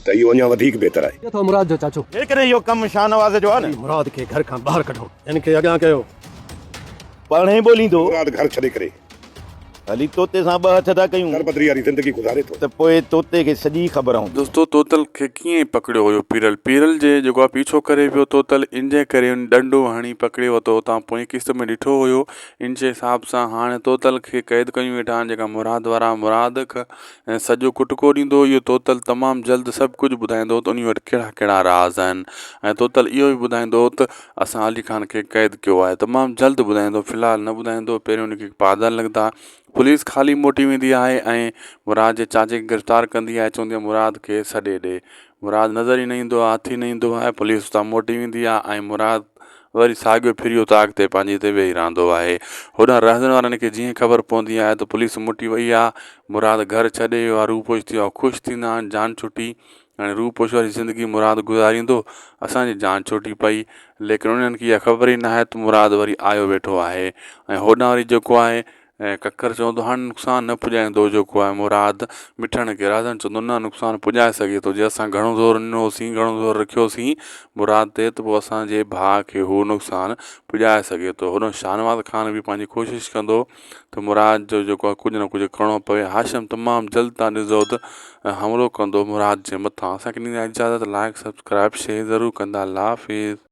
ته اهو اڃا وڌيڪ بهتر آهي. ٿئي ٿو مراد جو چاچو. جيڪڏهن اهو ڪم شاهنواز جو آهي نه. مراد کي گهر کان ٻاهر ڪڍو. هن کي اڳيان ڪيو. پاڻهي ٻوليندو. مراد گهر ڇڏي ڪري. هلي طوطي سان ٻه هٿ ٿا ڪيون. دربدري واري زندگي گذاري ٿو. ته پوء طوطي کي سڄي خبر هوندي. دوستو طوطل کي ڪيئن پڪڙيو هيو پيرل پيرل جي جيڪو آ پيڇو ڪري پيو طوطل ان جي ڪري ان ڏنڊو هڻي پڪڙي وتو اتان پوئين قسط ۾ ڏٺو هيو ان جي حساب سان هاڻي طوطل کي قيد ڪيون ويٺا آهن جيڪا مراد وارا مراد کي سڄو ڪٽڪو ڏيندو اهو طوطل تمام جلد سڀ ڪجهه ٻڌائيندو ته انهي وٽ ڪهڙا ڪهڙا راز آهن ۽ طوطل اهو به ٻڌائيندو ته اسان علي خان کي قيد ڪيو آهي تمام جلد ٻڌائيندو في الحال نه ٻڌائيندو پهريون ان کي پادر لڳندا پوليس خالي موٽي ويندي آهي ۽ مراد جي چاچي کي گرفتار ڪندي آهي چوندي آهي مراد کي سڏي ڏي مراد نظر ئي نه ايندو آهي هٿ ئي نه ايندو آهي پوليس اتان موٽي ويندي آهي ۽ مراد وري ساڳيو ڦري اوطاق تي پنهنجي تي ويهي رهندو آهي هوڏانهن رهزن وارن کي جيئن خبر پوندي آهي ته پوليس موٽي وئي آهي مراد گهر ڇڏي ويو آهي روپوش ٿي ويو آهي خوش ٿيندا آهن جان ڇٽي هاڻي روپوش واري زندگي مراد گذاريندو اسان جي جان ڇٽي پئي ليڪن انهن کي اها خبر ئي ناهي ته مراد وري آيو ويٺو آهي ۽ هوڏانهن وري جيڪو آهي ۽ ڪڪر چوندو هاڻي نقصان نه پڄائيندو جيڪو آهي مراد مٺڻ کي راڌڻ چوندو نه نقصان پڄائي سگهي ٿو جي اسان گهڻو زور ڏنوسين گهڻو زور رکيوسين مراد تي ته پوء اسان جي ڀاء کي هو نقصان پڄائي سگهي ٿو هوڏانهن شاهنواز خان به پنهنجي ڪوشش ڪندو ته مراد جو جيڪو آهي ڪجهه نه ڪجهه ڪرڻو پوي هاشم تمام جلد تان ڏسندو ته حملو ڪندو مراد جي مٿان اسان کي ڏيندا اجازت لائڪ سبسڪرائب شيئر ضرور ڪندا الله حافظ.